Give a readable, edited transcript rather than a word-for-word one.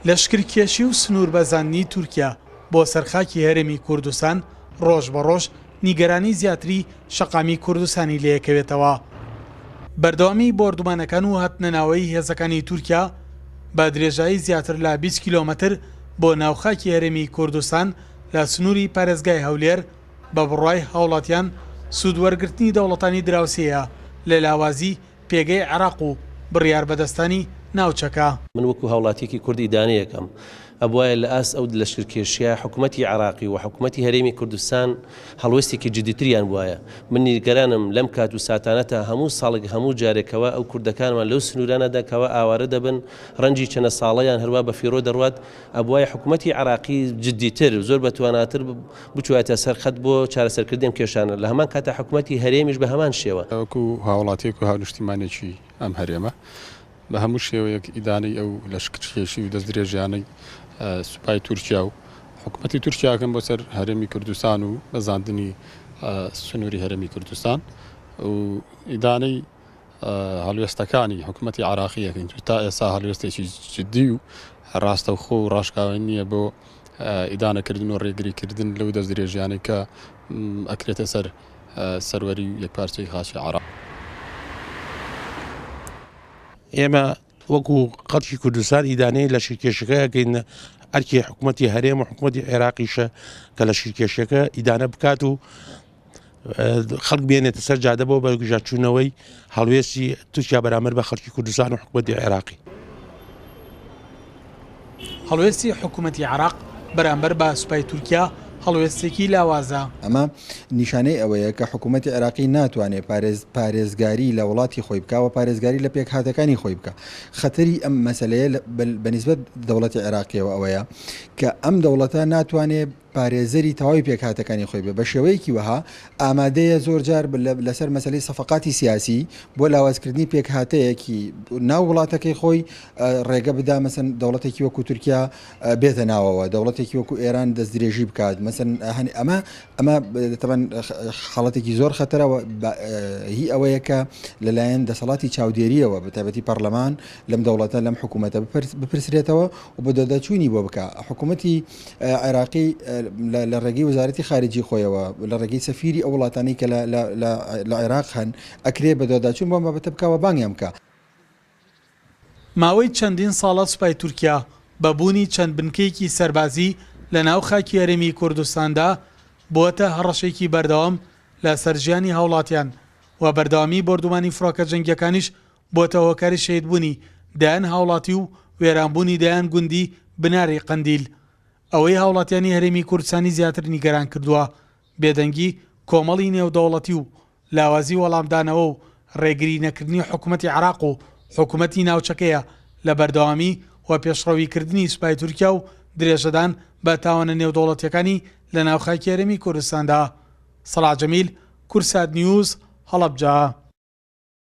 لەشکرکێشی و سنووربەزاندنی تورکیا بۆ سەر خاکی هەرێمی کوردستان ڕۆژ بە ڕۆژ نیگەرانی زیاتری شەقامی کوردستانی لێکەوێتەوە. بەردەوامی بۆردومانەکان و هاتنەناوەی هێزەکانی تورکیا بە درێژایی زیاتر لە 20 کیلۆمەتر بۆ ناو خاکی هەرێمی کوردستان لە سنووری پارێزگای هەولێر، بە بڕوای هاوڵاتیان سوود وەرگرتنی دەوڵەتانی دراوسێیە لە لاوازی پێگەی عێراق و بڕیاربەدەستانی ناوچەکە. من وەکو هاوڵاتیەکی کورد ئیدانەیەکەم ئەبوایە لە ئاست ئەو لەشکرکێشیە حکومەتی عێراقی و حکومەتی هەرێمی کوردستان هەڵوێستێکی جدیتریان بوایە. من نیگەرانم لەم کات و ساتانە تا هەموو ساڵێک هەموو جارێک کەوا ئەو کوردەکانمان لەو سنورانەدا کەوا ئاوارە دەبن ڕەنجی چەنە ساڵەیان هەروا بە فیڕۆ دەڕوات ئەبوایە حکومەتی عێراقی جدیتر زۆر بەتواناتر بچوایەتە سەر خەت بۆ چارەسەرکردنی ئەم کێشانە، لە هەمان کاتدا حکومەتی هەرێمیش بە هەمان شێوە. وەکو هاوڵاتیەک و هاونیشتیمانێکی ئەم هەرێمە بە هەموو شێوەیەک ئیدانەی ئەو لەشکرکێشی و دەستدرێژیانەی سوپای تورکیا و حکومەتی تورکیا ئەکەم بۆ سەر هەرێمی کوردستان و بەزاندنی سنووری هەرێمی کوردستان و ئیدانەی هەڵوێستەکانی حکومەتی عێراقی ئەکەین تا ئێستا هەڵوێستێکی جدی و ڕاستەوخۆ و ڕاشکاوی نییە بۆ ئیدانەکردن و ڕێگریکردن لەو دەستدرێژیانەی کە ئەکرێتە سەر سەروەری و یەکپارچەی خاکی عێراق. ئێمە وەکو خەڵکی کوردستان ئیدانەی لەشکرکێشەکە ئەکەین، ئەرکی حکومەتی هەرێم و حکومەتی عێراقیشە کە لەشکرکێشەکە ئیدانە بکات و خەڵک بێنێتە سەر جادە بۆ بەگژاچوونەوەی هەڵوێستی تورکیا بەرامبەر بە خەڵکی کوردستان و حکومەتی عێراقی. هەڵوێستی حکومەتی عێراق بەرامبەر بە سوپای تورکیا هەڵوێستێکی لاوازە. ئەمە نیشانەی ئەوەیە کە حکوومەتی عێراقی ناتوانێت پارێزگاری لە وڵاتی خۆی بکا و پارێزگاری لە پێکهاتەکانی خۆی بکا. خەتەری ئەم مەسەلەیە بە نیسبەت دەوڵەتی عێراقییەوە ئەوەیە کە ئەم دەوڵەتە ناتوانێ پارێزەری تەواوی پێکهاتەکانی خۆی بێت، بە شێوەیەکی وەها ئامادەیە زۆرجار لەسەر مەسەلەی سەفەقاتی سیاسی بۆ لاوازکردنی پێکهاتەیەکی ناو وڵاتەکەی خۆی ڕێگە بدا مەسەن دەوڵەتێکی وەکو تورکیا بێتە ناوەوە، دەوڵەتێکی وەکو ئێران دەستدرێژی بکات مەسەن هەنی ئەمە ئەمە تەبەن حاڵەتێکی زۆر خەتەرە هی ئەوەیە کە لەلایەن دەسەڵاتی چاودێریەوە بە تایبەتی پەرلەمان لەم دەوڵەتە لەم حکوومەتە بپرسرێتەوە و بەدواداچوونی بۆ بکا. حکوومەتی عێراقی لە ڕێگەی وەزارەتی خارجی خۆیەوە، لە ڕێگەی سەفیری ئەو وڵاتانەی کە لە عێراق هەن، ئەکرێ بەدواداچوون بۆ ئەم بابەتە بکا و بانگیان بکا. ماوەی چەندین ساڵە سوپای تورکیا بە بوونی چەند بنکەیەکی سەربازی لە ناو خاکی هەرێمی کوردستاندا بووەتە هەڕەشەیەکی بەردەوام لە سەر ژیانی هاوڵاتیان و بەردەوامی بۆردومانی فڕۆکە جەنگیەکانیش بۆتە هۆکاری شەهیدبوونی دەیان هاوڵاتی و وێرانبوونی دەیان گوندی بناری قەندیل. ئەوەی هاوڵاتیانی هەرێمی کوردستانی زیاتر نیگەران کردووە، بێدەنگی کۆمەڵی نێودەوڵەتی و لاوازی وەڵامدانەوە و ڕێگری نەکردنی حکومەتی عێراق و حکومەتی ناوچەکەیە لە بەردەوامی و پێشڕەویکردنی سوپای تورکیا و درێژەدان بە تاوانە نێودەوڵەتیەکانی لە ناو خاکی هەرێمی کوردستاندا. سەڵاح جەمیل، کوردسات نیوز، هەڵەبجە.